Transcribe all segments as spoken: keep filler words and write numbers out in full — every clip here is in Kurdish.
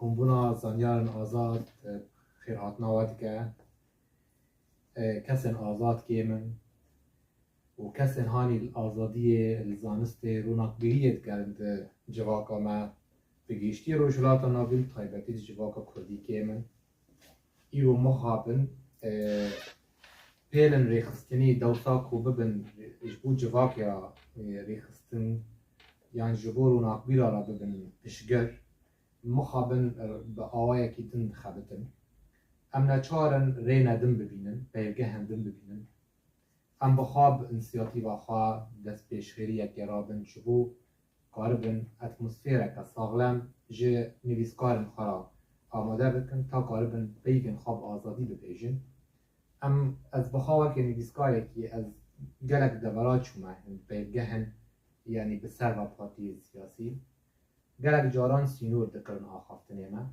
Kombûna zanyarên azad, e, xêrhatina we dike. E, kesên azad kêm in û kesên hanî li azadiyê, li zanistê, rûnakbîriyê dikerin di civaka me, bi giştî Rojhilata Navîn, taybetî di civaka Kurdî kêm in. Îro mixabin, e, pêlin rêxistinî dewsa ku bibin ji bo civaka, e, rêxistin yan ji bo rûnakbîra re bibin piştgir, mixabin, e, bi awayekî din dixebitin. Em neçar in rêne din bibînin, peywgehên din bibînin. Em bi xwe bi însiyatîfa xwe destpêşxêriyekê rabin ji bo karibin atmosfereke saxlem ji nivîskarên xwe re amade bikin, ta karibin peyvên xwe bi azadî bibêjin. Em, ez bi xwe weke nivîskarekî, ez gelek devera çûme hin peyvgehên, yanî bi ser ve partiyên siyasî. Gelek caran sînor dikirin axaftinê me.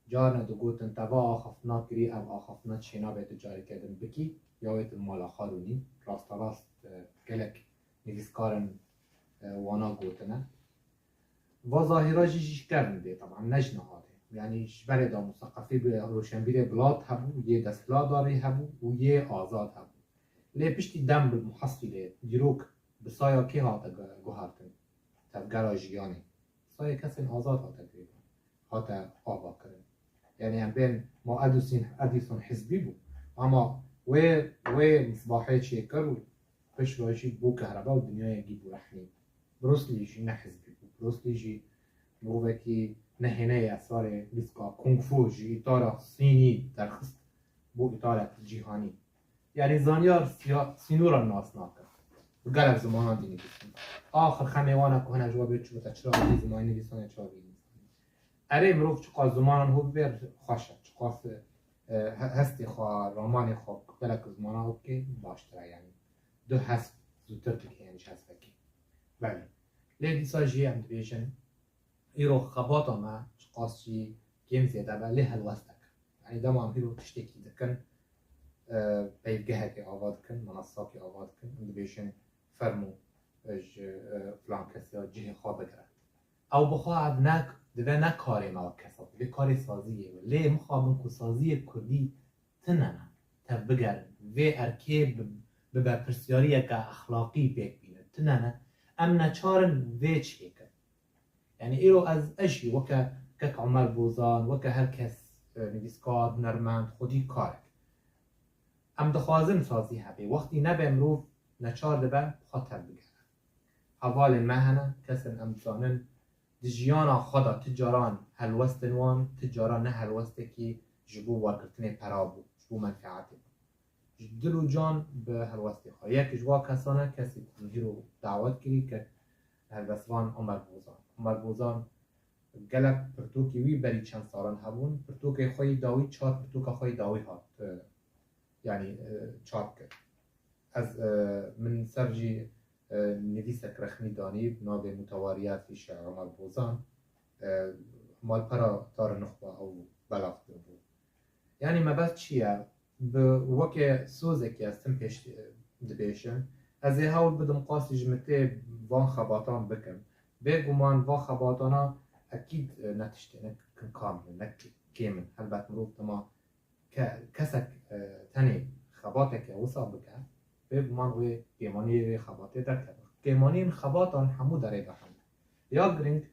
Carna digotin, te va axaftina kirî, ev axaftina çênabe tu careke din bikî, ya wê tu mala xwe rûnî. Rasterast, e, gelek nivîskarên, e, wana gotine. Va zahîra jî ji kevin bê, teban, ne ji niha bê. Yanî ji berê de museqefî bi roşenbîrê bilat hebû, yê desthilatdarî hebû û yê azad hebû. Lê piştî dem bi muhesîlê, dîrok bi saya kê hate gu-, guhertin? Tevgera jiyanê. Saya kesên azad hate girêdan, hate avakirin. Yanî em bên ma Edison, Edison hizbî bû. Ama wê, wê misbahê çêkir û pişt ve jî bû kehreba û dinyayekî bû rehnî. Bruce Lee jî ne hizbî bû. Bruce Lee jî mirovekî nehêneyê esrarê lîska kung fu ji îtara Sînî derxist bo îtarek cîhanî. Yanî zanyar siya-, sînora nas nake. Bi gelek zimanan dî nivîsî. Axir xemê wan e ku hene ji we bê çi bite, çira vî zimanî nivîsane, çawa vî nivîsane. Erê, mirov çiqas zimanan hû bibê xweş e. Çiqas, e, he-, hestê xwe, ramanê xwe gelek zimanan hû bikê baştir e yanî. Du hesp zûtir dikê, yanî ji hespekê. Belê. Lê dîsa jî em dibêjin, îro xebata me çiqas jî kêm zêde be, lê helwestek. Yanî dema em îro tiştekî dikin, e, peyvgehekê ava dikin, menasakê ava dikin, em dibêjin, fermû, e, ji, e, filan kesê ya cihê xwe bigire. Ew bi xwe ev ne, divê ne karê me wek kesa, divê karê saziyê be. Lê mixabin ku saziyê kurdî tune ne, tevbigerin. Vê erkê bi, bi berpirsiyariyeke exlaqî pêk bînin. Tune ne. Em neçar in vê çêkin. Yanî îro ez, ez jî weke kek Omer Bozan, weke her kes, e, nivîskar, hunermend, xwedî karek. Em dixwazin sazî hebe. Wextî nebe mirov neçar dibe, xwe tevbigere. Hevalên me hene, kesên em dizanin, di jiyana xwe de ti caran helwestin wan, ti caran ne helwestekî ji bo wergirtinê pera bû, ji bo menfeetê bû. Ji dil û can bi helwestê xwe. Yek ji wan kesan e, kesê ku min hîro dawet kirî, kek helbestvan Omer Bozan. Omer Bozan gelek pirtûkê wî berî çend salan hebûn. Pirtûkê xwe yî dawî, çar pirtûka xwe yî dawî hat, e, yanî, e, çap kir. Ez, e, min ser jî, e, nivîsek rexnî danî, bi navê Mutewariyat fi Şiir Omer Bozan, e, malpera Dar Nuxba ew belav kiribû. Yanî mebest çi ye? Bi weke sozekî ez tim pêş, e, dibêjim. Ez ê hewl bidim qasî ji mitê van xebatan bikim. Bêguman van xebatana ekîd, e, ne tiştê ne kin kam in, ne kêm in. Helbet mirov dema ke-, kesek, e, tenê xebateke wisa bike, bêguman wê kêmaniyê wê xebatê derkeve. Kêmaniyên xebatan hemû derê de hene. Ya girîng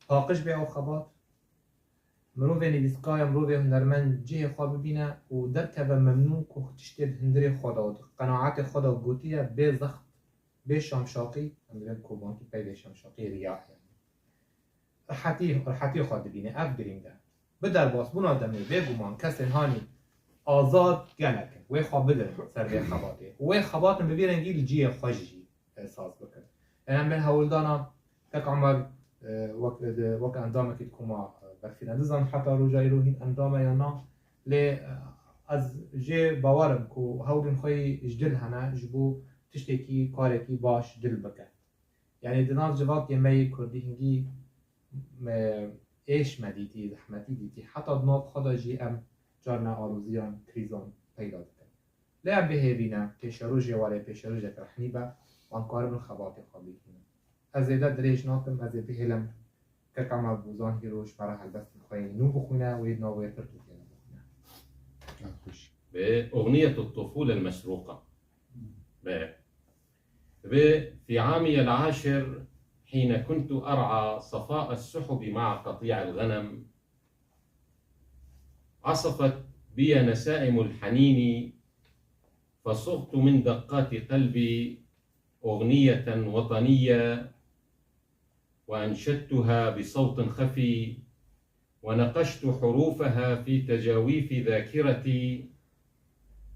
paqij bê ew xebat, mirovê nivîskar ya, mirovê hunermend cihê xwe bibîne û derkeve memnûn ku tiştê di hundirê xwe de û di qenaetê xwe de gotiye bê zext, bê şamşaqî, em dibên kobankî peyvê şamşaqî riya ye. Rehetî, rehetî xwe dibîne, ev girîng e. Bi derbasbûna demê bêguman kesên hanî azad gelek in. Wê xwe bidin ser vê xebatê. Û wê xebatin bi vî rengî li cihê xwe jî, e, saz bikin. Yanî em bên hewldana kek Omer, e, wek, e, wek endamekî di koma, e, berfîne. Nizanim heta roja îro hîn endam e yan na. Lê, e, ez jê bawer im ku hewlên xwe yî ji dil hene ji bo tiştekî, karekî baş dil bike. Yanî di nav civakê me yê kurdî hingî, e, êş me dîtî, zehmetî dîtî. Heta di nav xwe de jî em carna aloziyan, krîzan peyda dikin. Lê em bihêvî ne, pêşerojê were, pêşerojek rehnî be, em karibin xebatê xwe bihînin. Ez zêde dirêj nakim, ez ê bihêlim Kek Ema Bozan hîro ji me re helbestên xwe yên nû bixwîne, wê di navê pirtûkê de bixwîne. Be, Ugniyetut Tufule El Mesruqa. Be. Be, في عامي العاشر حين كنت أرعى صفاء السحب مع قطيع الغنم، عصفت بي نسائم الحنين، فصغت من دقات قلبي أغنية وطنية، وأنشدتها بصوت خفي، ونقشت حروفها في تجاويف ذاكرتي،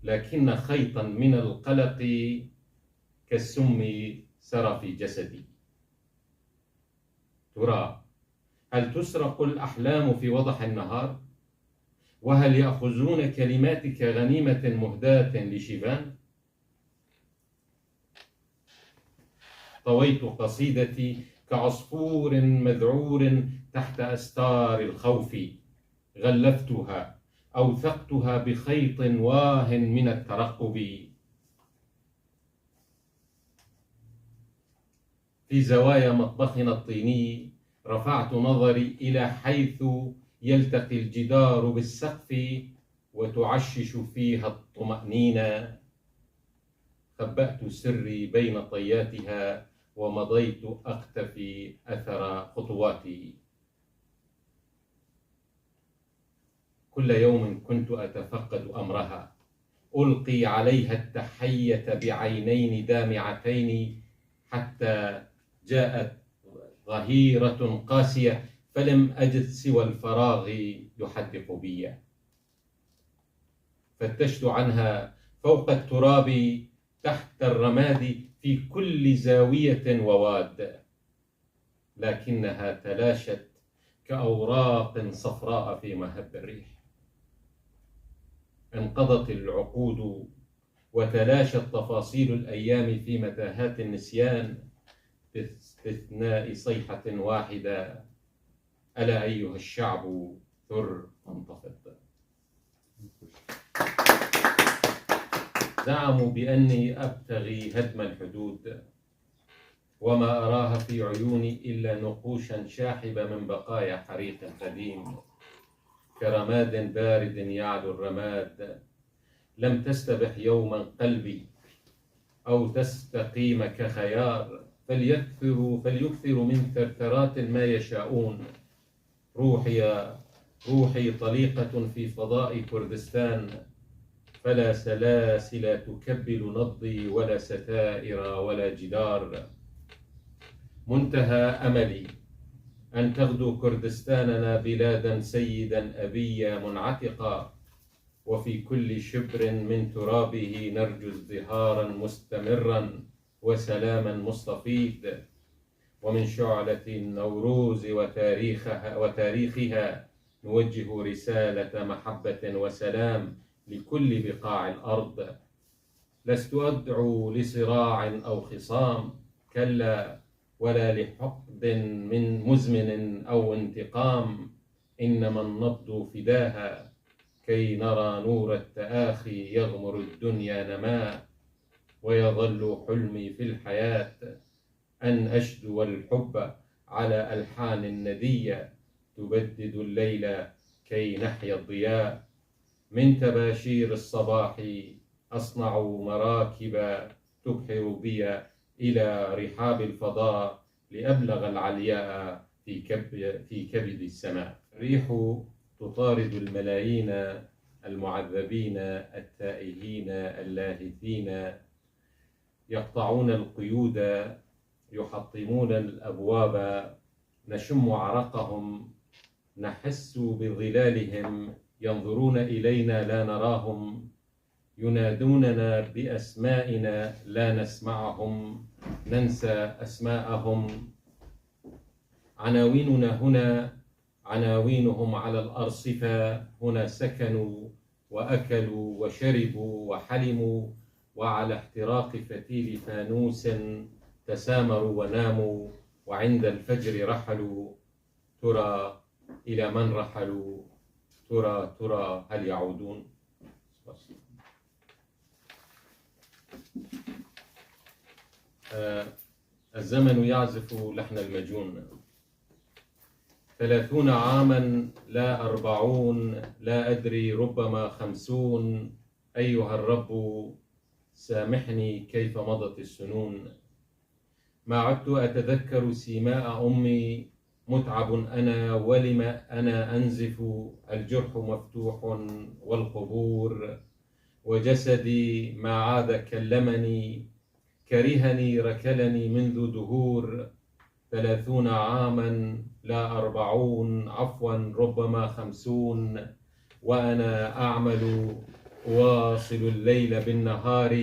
لكن خيطا من القلق كالسم سرى في جسدي. ترى، هل تسرق الأحلام في وضح النهار؟ وهل يأخذون كلماتك غنيمة مهداة لشيفان؟ طويت قصيدتي كعصفور مذعور تحت أستار الخوف، غلفتها، أوثقتها بخيط واه من الترقب. في زوايا مطبخنا الطيني رفعت نظري إلى حيث يلتقي الجدار بالسقف وتعشش فيها الطمأنينة. خبأت سري بين طياتها ومضيت أقتفي أثر خطواتي. كل يوم كنت أتفقد أمرها، ألقي عليها التحية بعينين دامعتين حتى جاءت ظهيرة قاسية فلم أجد سوى الفراغ يحدق بي. فتشت عنها فوق التراب تحت الرماد في كل زاوية وواد، لكنها تلاشت كأوراق صفراء في مهب الريح. انقضت العقود وتلاشت تفاصيل الأيام في متاهات النسيان باستثناء صيحة واحدة: ألا أيها الشعب ثر فانتفض. زعموا بأني أبتغي هدم الحدود، وما أراها في عيوني إلا نقوشا شاحبة من بقايا حريق قديم، كرماد بارد يعلو الرماد. لم تستبح يوما قلبي أو تستقيم كخيار، فليكثروا، فليكثروا من ثرثرات ما يشاءون. روحي، روحي طليقة في فضاء كردستان، فلا سلاسل تكبل نبضي ولا ستائر ولا جدار. منتهى أملي أن تغدو كردستاننا بلادا سيدا أبيا منعتقا، وفي كل شبر من ترابه نرجو ازدهارا مستمرا وسلاما مستفيض. ومن شعلة النوروز وتاريخها، وتاريخها نوجه رسالة محبة وسلام لكل بقاع الأرض. لست أدعو لصراع أو خصام، كلا، ولا لحقد من مزمن أو انتقام، إنما النبض فداها كي نرى نور التآخي يغمر الدنيا نما، ويظل حلمي في الحياة أن أشدو الحب على ألحان ندية تبدد الليل كي نحيا الضياء. من تباشير الصباح أصنع مراكب تبحر بي إلى رحاب الفضاء لأبلغ العلياء في كب-، في كبد السماء. الريح تطارد الملايين المعذبين التائهين اللاهثين، يقطعون القيود، يحطمون الأبواب، نشم عرقهم، نحس بظلالهم، ينظرون إلينا لا نراهم، ينادوننا بأسمائنا لا نسمعهم، ننسى أسماءهم. عناويننا هنا، عناوينهم على الأرصفة، هنا سكنوا وأكلوا وشربوا وحلموا، وعلى احتراق فتيل فانوس تسامروا وناموا، وعند الفجر رحلوا. ترى إلى من رحلوا؟ ترى، ترى هل يعودون؟ آه، الزمن يعزف لحن المجون. ثلاثون عاما، لا أربعون، لا أدري، ربما خمسون. أيها الرب، سامحني كيف مضت السنون. ما عدت أتذكر سيماء أمي، متعب أنا، ولم أنا أنزف، الجرح مفتوح والقبور، وجسدي ما عاد كلمني، كرهني ركلني منذ دهور، ثلاثون عاما، لا أربعون، عفوا، ربما خمسون، وأنا أعمل، أواصل الليل بالنهار،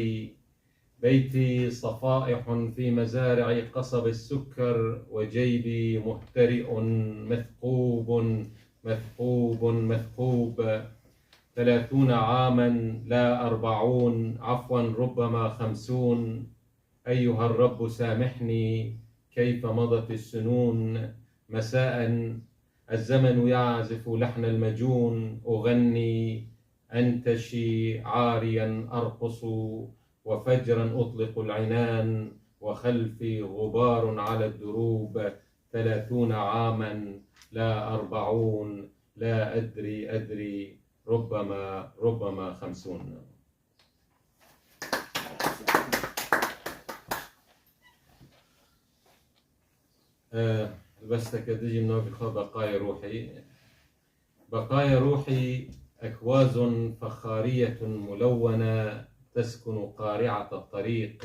بيتي صفائح في مزارع قصب السكر، وجيبي مهترئ، مثقوب، مثقوب، مثقوب. ثلاثون عاما، لا أربعون، عفوا، ربما خمسون. أيها الرب، سامحني كيف مضت السنون. مساء، الزمن يعزف لحن المجون، أغني، أنتشي، عاريا أرقص، وفجرا أطلق العنان، وخلفي غبار على الدروب، ثلاثون عاما، لا أربعون، لا أدري، أدري، ربما، ربما خمسون. Helbesteke dijî navê xwe Beqayê Ruhî. بقايا روحي أكواز فخارية ملونة تسكن قارعة الطريق،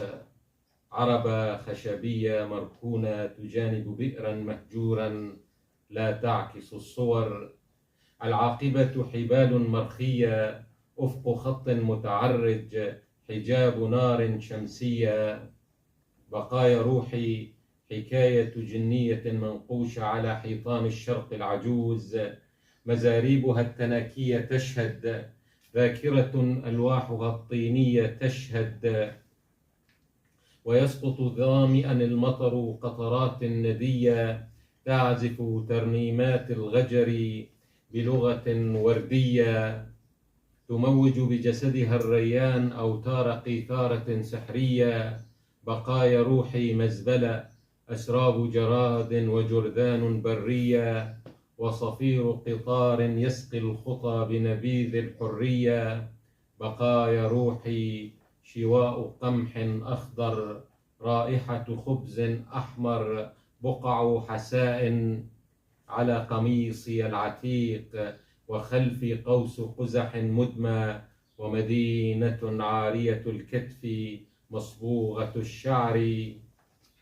عربة خشبية مركونة تجانب بئرا مهجورا لا تعكس الصور. العاقبة حبال مرخية، أفق خط متعرج، حجاب نار شمسية. بقايا روحي حكاية جنية منقوشة على حيطان الشرق العجوز، مزاريبها التناكية تشهد، ذاكرة ألواحها الطينية تشهد، ويسقط ظامئا المطر قطرات ندية تعزف ترنيمات الغجر بلغة وردية، تموج بجسدها الريان أوتار قيثارة سحرية، بقايا روحي مزبلة، أسراب جراد وجرذان برية، وصفير قطار يسقي الخطى بنبيذ الحرية، بقايا روحي شواء قمح أخضر، رائحة خبز أحمر، بقع حساء على قميصي العتيق، وخلفي قوس قزح مدمى، ومدينة عارية الكتف مصبوغة الشعر،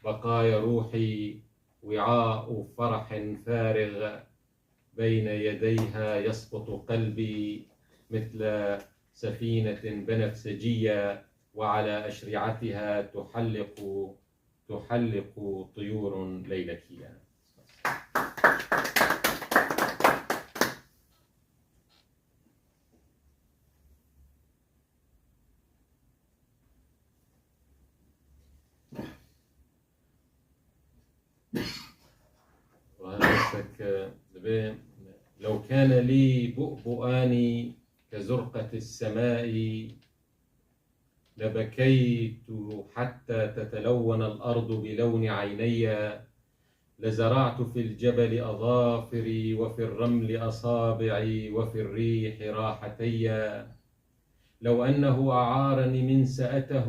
بقايا روحي وعاء فرح فارغ، بين يديها يسقط قلبي مثل سفينة بنفسجية، وعلى أشرعتها تحلق، تحلق طيور ليلكية. لو كان لي بؤبؤان كزرقة السماء لبكيت حتى تتلون الأرض بلون عيني، لزرعت في الجبل أظافري وفي الرمل أصابعي وفي الريح راحتي. لو أنه أعارني من سأته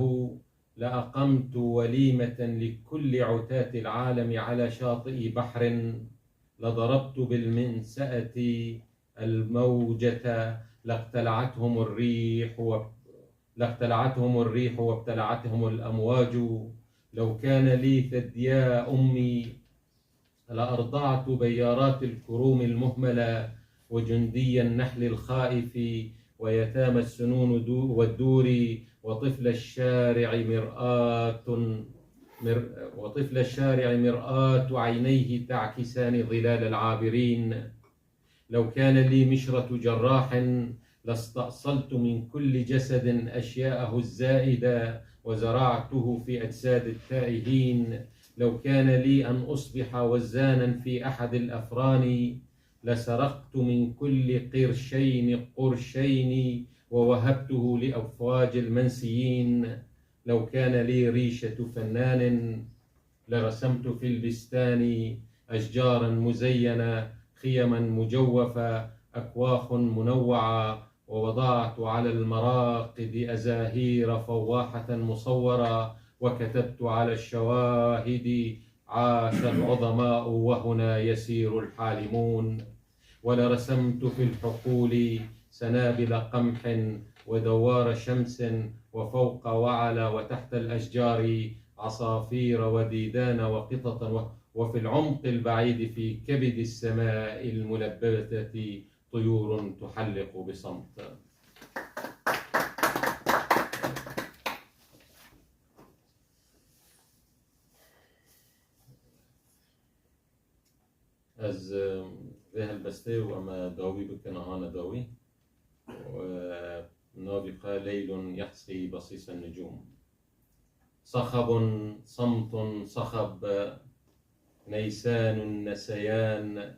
لأقمت وليمة لكل عتاة العالم على شاطئ بحر، لضربت بالمنسأة الموجة لاقتلعتهم الريح و-، لاقتلعتهم الريح وابتلعتهم الأمواج. لو كان لي ثديا أمي لأرضعت بيارات الكروم المهملة وجندي النحل الخائف ويتامى السنون دو-، والدور وطفل الشارع مرآة مر-، وطفل الشارع مرآة عينيه تعكسان ظلال العابرين. لو كان لي مشرة جراح لاستأصلت من كل جسد أشياءه الزائدة وزرعته في أجساد التائهين. لو كان لي أن أصبح وزانا في أحد الأفران لسرقت من كل قرشين قرشين ووهبته لأفواج المنسيين. لو كان لي ريشة فنان لرسمت في البستان أشجارا مزينة خيما مجوفة، أكواخ منوعة، ووضعت على المراقد أزاهير فواحة مصورة، وكتبت على الشواهد: عاش العظماء وهنا يسير الحالمون. ولرسمت في الحقول سنابل قمح ودوار شمس، وفوق وعلى وتحت الأشجار عصافير وديدان وقططا، و-، وفي العمق البعيد في كبد السماء الملبدة طيور تحلق بصمت. Ez, e, vê helbestê û em ê dawî bikin, hane dawî. Û, e, navî xwe Leylun Yehsî Basîsen Nucûm. صخب، صمت، صخب، نيسان النسيان،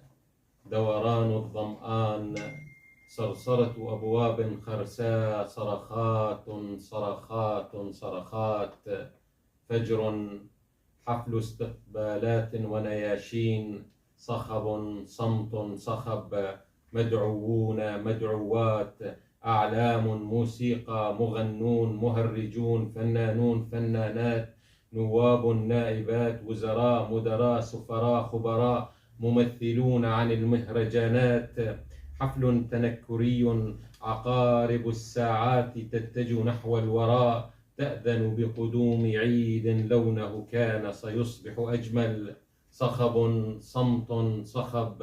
دوران الظمآن، صرصرة أبواب خرساء، صرخات، صرخات، صرخات، فجر، حفل استقبالات ونياشين، صخب، صمت، صخب، مدعوون، مدعوات، أعلام، موسيقى، مغنون، مهرجون، فنانون، فنانات، نواب، نائبات، وزراء، مدراء، سفراء، خبراء، ممثلون عن المهرجانات، حفل تنكري، عقارب الساعات تتجه نحو الوراء، تأذن بقدوم عيد لونه كان سيصبح أجمل. صخب، صمت، صخب،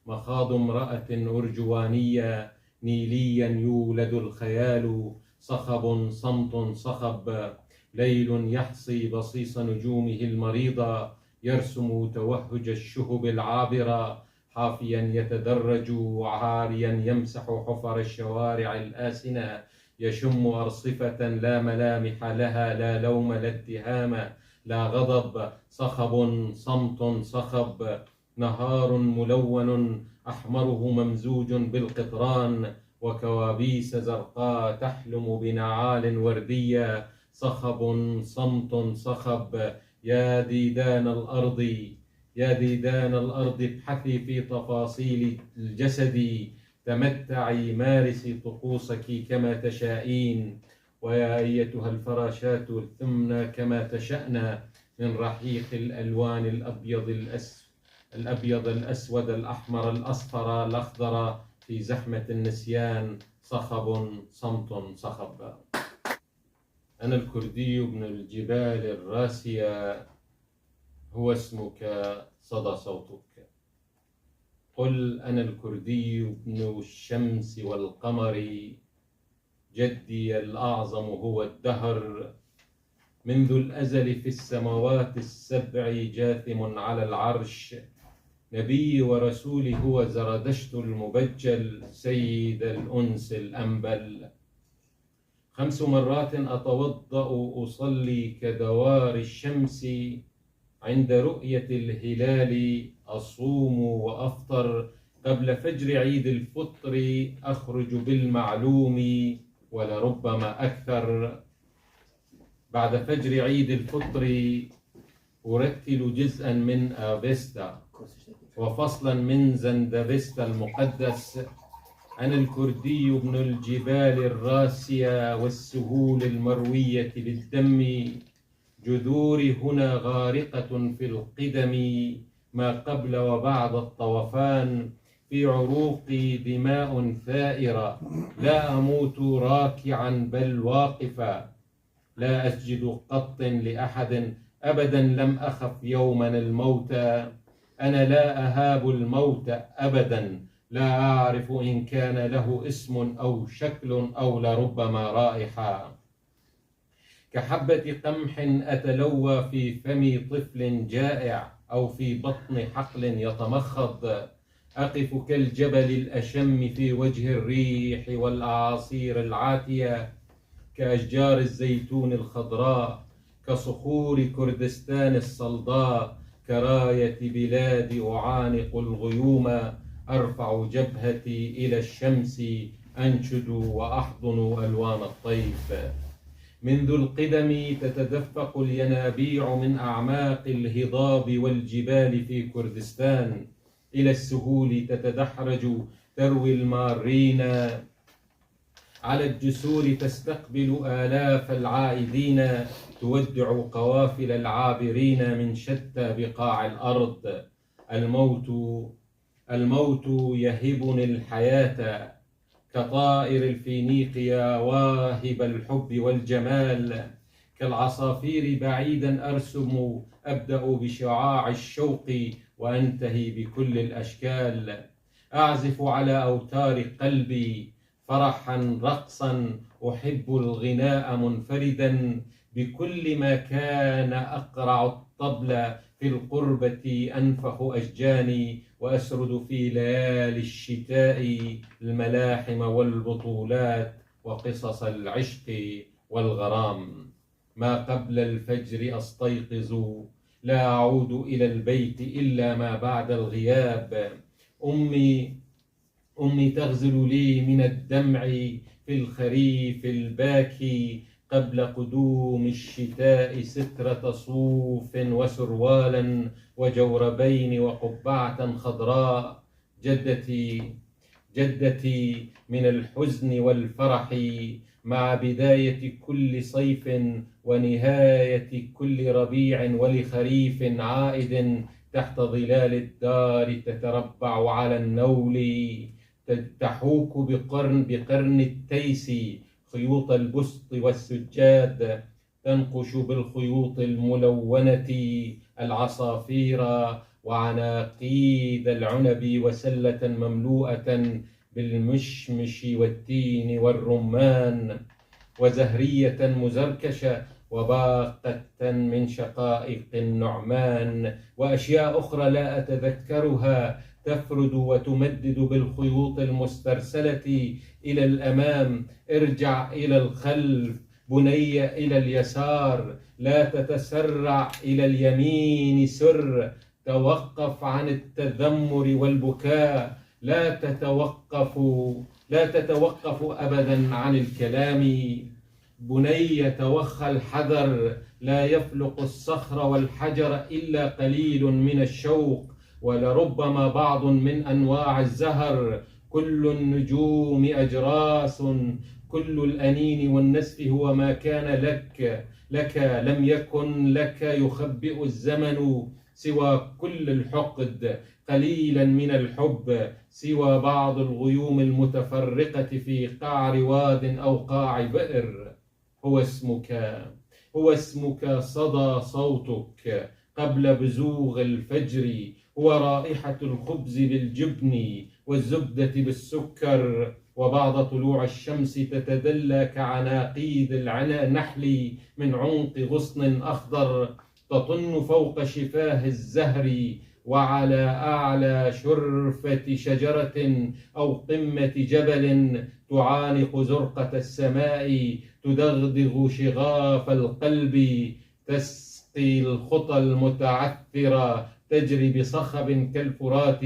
مخاض امرأة أرجوانية، نيليا يولد الخيال، صخب، صمت، صخب، ليل يحصي بصيص نجومه المريضة، يرسم توهج الشهب العابرة، حافيا يتدرج، عاريا يمسح حفر الشوارع الآسنة، يشم أرصفة لا ملامح لها، لا لوم، لا اتهام، لا غضب، صخب، صمت، صخب، نهار ملون أحمره ممزوج بالقطران، وكوابيس زرقاء تحلم بنعال وردية، صخب، صمت، صخب، يا ديدان الأرض، يا ديدان الأرض ابحثي في تفاصيل الجسد، تمتعي، مارسي طقوسك كما تشائين، ويا أيتها الفراشات ارثمن كما تشأن من رحيق الألوان الأبيض الأس-، الأبيض الأسود الأحمر الأصفر الأخضر في زحمة النسيان، صخب، صمت، صخب. أنا الكردي ابن الجبال الراسية، هو اسمك صدى صوتك. قل أنا الكردي ابن الشمس والقمر، جدي الأعظم هو الدهر، منذ الأزل في السماوات السبع جاثم على العرش، نبي ورسول هو زرادشت المبجل سيد الأنس الأنبل. خمس مرات أتوضأ أصلي كدوار الشمس، عند رؤية الهلال أصوم وأفطر، قبل فجر عيد الفطر أخرج بالمعلوم ولربما أكثر. بعد فجر عيد الفطر أرتل جزءا من أفيستا وفصلا من زندفيستا المقدس. أنا الكردي ابن الجبال الراسية والسهول المروية بالدم. جذوري هنا غارقة في القدم، ما قبل وبعد الطوفان. في عروقي دماء ثائرة، لا أموت راكعا بل واقفا. لا أسجد قط لأحد أبدا، لم أخف يوما الموت. أنا لا أهاب الموت أبدا، لا أعرف إن كان له اسم أو شكل أو لربما رائحة. كحبة قمح أتلوى في فم طفل جائع أو في بطن حقل يتمخض. أقف كالجبل الأشم في وجه الريح والأعاصير العاتية، كأشجار الزيتون الخضراء، كصخور كردستان الصلداء، كراية بلادي أعانق الغيوم، أرفع جبهتي إلى الشمس، أنشد وأحضن ألوان الطيف. منذ القدم تتدفق الينابيع من أعماق الهضاب والجبال في كردستان، إلى السهول تتدحرج، تروي المارين على الجسور، تستقبل آلاف العائدين، تودع قوافل العابرين من شتى بقاع الأرض. الموت، الموت يهبني الحياة، كطائر الفينيقيا واهب الحب والجمال، كالعصافير بعيدا أرسم، أبدأ بشعاع الشوق وأنتهي بكل الأشكال. أعزف على أوتار قلبي فرحا رقصا، أحب الغناء منفردا، بكل ما كان أقرع الطبل في القربة أنفخ أشجاني، وأسرد في ليالي الشتاء الملاحم والبطولات وقصص العشق والغرام. ما قبل الفجر أستيقظ، لا أعود إلى البيت إلا ما بعد الغياب. أمي أمي تغزل لي من الدمع في الخريف الباكي قبل قدوم الشتاء سترة صوف وسروالا وجوربين وقبعة خضراء. جدتي، جدتي من الحزن والفرح مع بداية كل صيف ونهاية كل ربيع ولخريف عائد تحت ظلال الدار تتربع على النول، ت-، تحوك بقرن، بقرن التيس خيوط البسط والسجاد، تنقش بالخيوط الملونة العصافير وعناقيد العنب وسلة مملوءة بالمشمش والتين والرمان، وزهرية مزركشة وباقة من شقائق النعمان، وأشياء أخرى لا أتذكرها تفرد وتمدد بالخيوط المسترسلة إلى الأمام. ارجع إلى الخلف بني، إلى اليسار، لا تتسرع، إلى اليمين سر، توقف عن التذمر والبكاء، لا تتوقف، لا تتوقف أبدا عن الكلام. بني، توخى الحذر، لا يفلق الصخر والحجر إلا قليل من الشوق، ولربما بعض من أنواع الزهر. كل النجوم أجراس، كل الأنين والنسف هو ما كان لك، لك لم يكن لك يخبئ الزمن سوى كل الحقد، قليلا من الحب سوى بعض الغيوم المتفرقة في قعر واد أو قاع بئر. هو اسمك، هو اسمك صدى صوتك قبل بزوغ الفجر، هو رائحة الخبز بالجبن والزبدة بالسكر، وبعد طلوع الشمس تتدلى كعناقيد العنا-، النحل من عنق غصن أخضر، تطن فوق شفاه الزهر، وعلى أعلى شرفة شجرة أو قمة جبل تعانق زرقة السماء، تدغدغ شغاف القلب، تسقي الخطى المتعثرة، تجري بصخب كالفرات،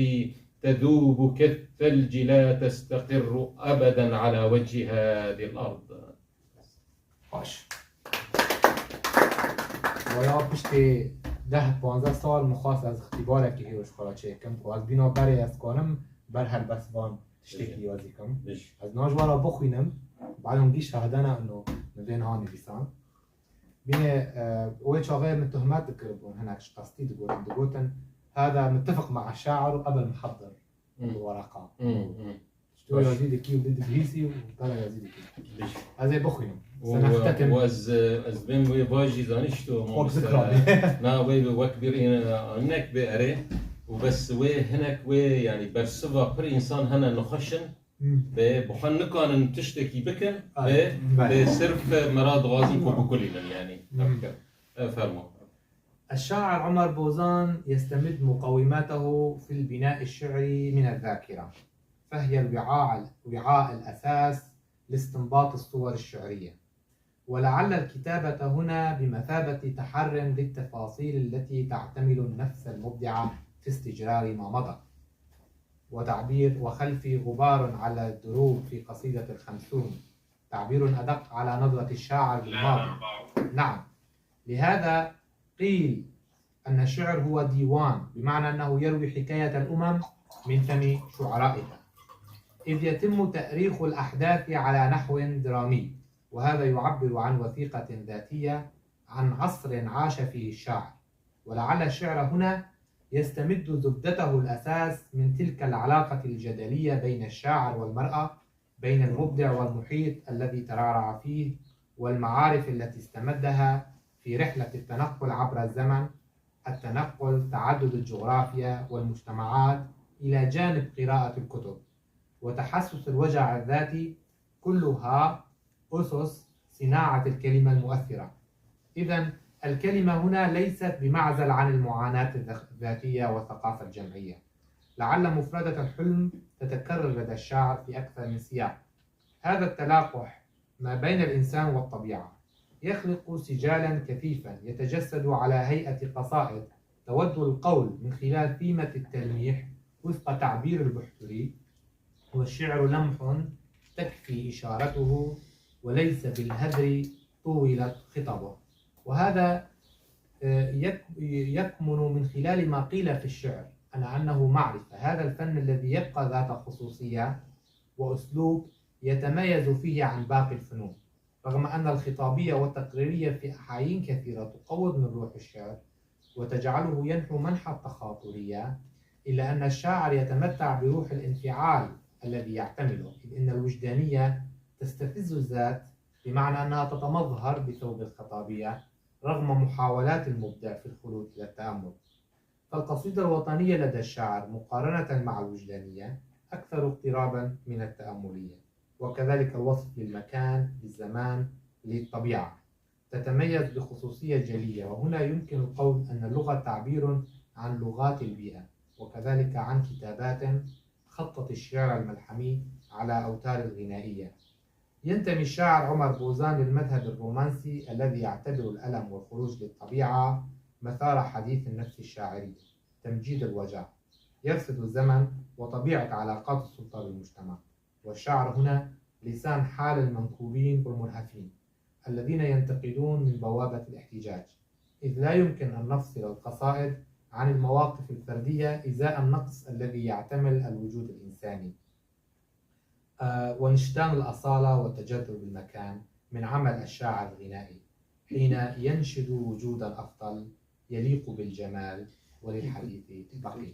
تذوب كالثلج، لا تستقر أبدا على وجه هذه الأرض. Baş. Waya piştê deh panzdeh sal min xwest ez îxtîbarekî hêj xwe re çêkim ku ez bîna berê ez kanim ber helbestvan tiştekî Bijî. yazî kim. Bijî. Ez naj we re bixwînim, bad hûn gîş hehdene ino min vê niha nivîsan. Bînê, e, wê çaxê min tuhmet dikiribûn, hinek ji qestî digotin, digotin, "Hada mittefiq me'a şair û qebel muhaddir Hmm. bi wereqa." Hmm, hmm. Tu Baş. yazî dikî û tu dibihîsî û te re yazî dikî. Bijî. Ez ê bixwînim. Û, Senextetim. û ez, ez bêm wê bajî zanî ji tu Xwe mamoste. bikrabî. Na wê bi wek bir in-, hinek bê erê. Û bes wê hinek wê, yanî bersiva pir însan hene nixweş in. Hmm. Bê bi xwe nikanin tiştekî bikin. Ay, Bê, belê. bê sirf me ra dixwazin ku Tamam. bikulînin yanî. Hmm. Ev bikin. E, fermo. الشاعر عمر بوزان يستمد مقوماته في البناء الشعري من الذاكرة، فهي الوعاء، وعاء الأساس لاستنباط الصور الشعرية. ولعل الكتابة هنا بمثابة تحر للتفاصيل التي تعتمل النفس المبدعة في استجرار ما مضى. وتعبير "وخلفي غبار على الدروب" في قصيدة الخمسون، تعبير أدق على نظرة الشاعر بالماضي. نعم، لهذا قيل أن الشعر هو ديوان، بمعنى أنه يروي حكاية الأمم من فم شعرائها، إذ يتم تأريخ الأحداث على نحو درامي، وهذا يعبر عن وثيقة ذاتية عن عصر عاش فيه الشاعر. ولعل الشعر هنا يستمد زبدته الأساس من تلك العلاقة الجدلية بين الشاعر والمرأة، بين المبدع والمحيط الذي ترعرع فيه، والمعارف التي استمدها في رحلة التنقل عبر الزمن، التنقل، تعدد الجغرافيا والمجتمعات، إلى جانب قراءة الكتب وتحسس الوجع الذاتي، كلها أسس صناعة الكلمة المؤثرة. إذن الكلمة هنا ليست بمعزل عن المعاناة الذ-، الذاتية والثقافة الجمعية. لعل مفردة الحلم تتكرر لدى الشاعر في أكثر من سياق. هذا التلاقح ما بين الإنسان والطبيعة يخلق سجالا كثيفا يتجسد على هيئة قصائد تود القول من خلال ثيمة التلميح وفق تعبير البحتري: والشعر لمح تكفي إشارته، وليس بالهدر طولت خطبه. وهذا، آه، يك-، يكمن من خلال ما قيل في الشعر على أنه معرفة، هذا الفن الذي يبقى ذات خصوصية وأسلوب يتميز فيه عن باقي الفنون، رغم أن الخطابية والتقريرية في أحايين كثيرة تقوض من روح الشعر وتجعله ينحو منحى التخاطرية، إلا أن الشاعر يتمتع بروح الانفعال الذي يعتمله، إذ إن الوجدانية تستفز الذات، بمعنى أنها تتمظهر بثوب الخطابية رغم محاولات المبدع في الخلود إلى التأمل. فالقصيدة الوطنية لدى الشاعر مقارنة مع الوجدانية أكثر اقترابا من التأملية، وكذلك الوصف للمكان، للزمان، للطبيعة، تتميز بخصوصية جلية. وهنا يمكن القول أن اللغة تعبير عن لغات البيئة، وكذلك عن كتابات خطت الشعر الملحمي على أوتار الغنائية. ينتمي الشاعر عمر بوزان للمذهب الرومانسي الذي يعتبر الألم والخروج للطبيعة مثار حديث النفس الشاعري، تمجيد الوجع، يرصد الزمن وطبيعة علاقات السلطة بالمجتمع. والشعر هنا لسان حال المنكوبين والمرهفين الذين ينتقدون من بوابة الاحتجاج، إذ لا يمكن أن نفصل القصائد عن المواقف الفردية إزاء النقص الذي يعتمل الوجود الإنساني. آه، ونشتان الأصالة وتجذب المكان من عمل الشاعر الغنائي حين ينشد وجودا أفضل يليق بالجمال وللحديث بقية.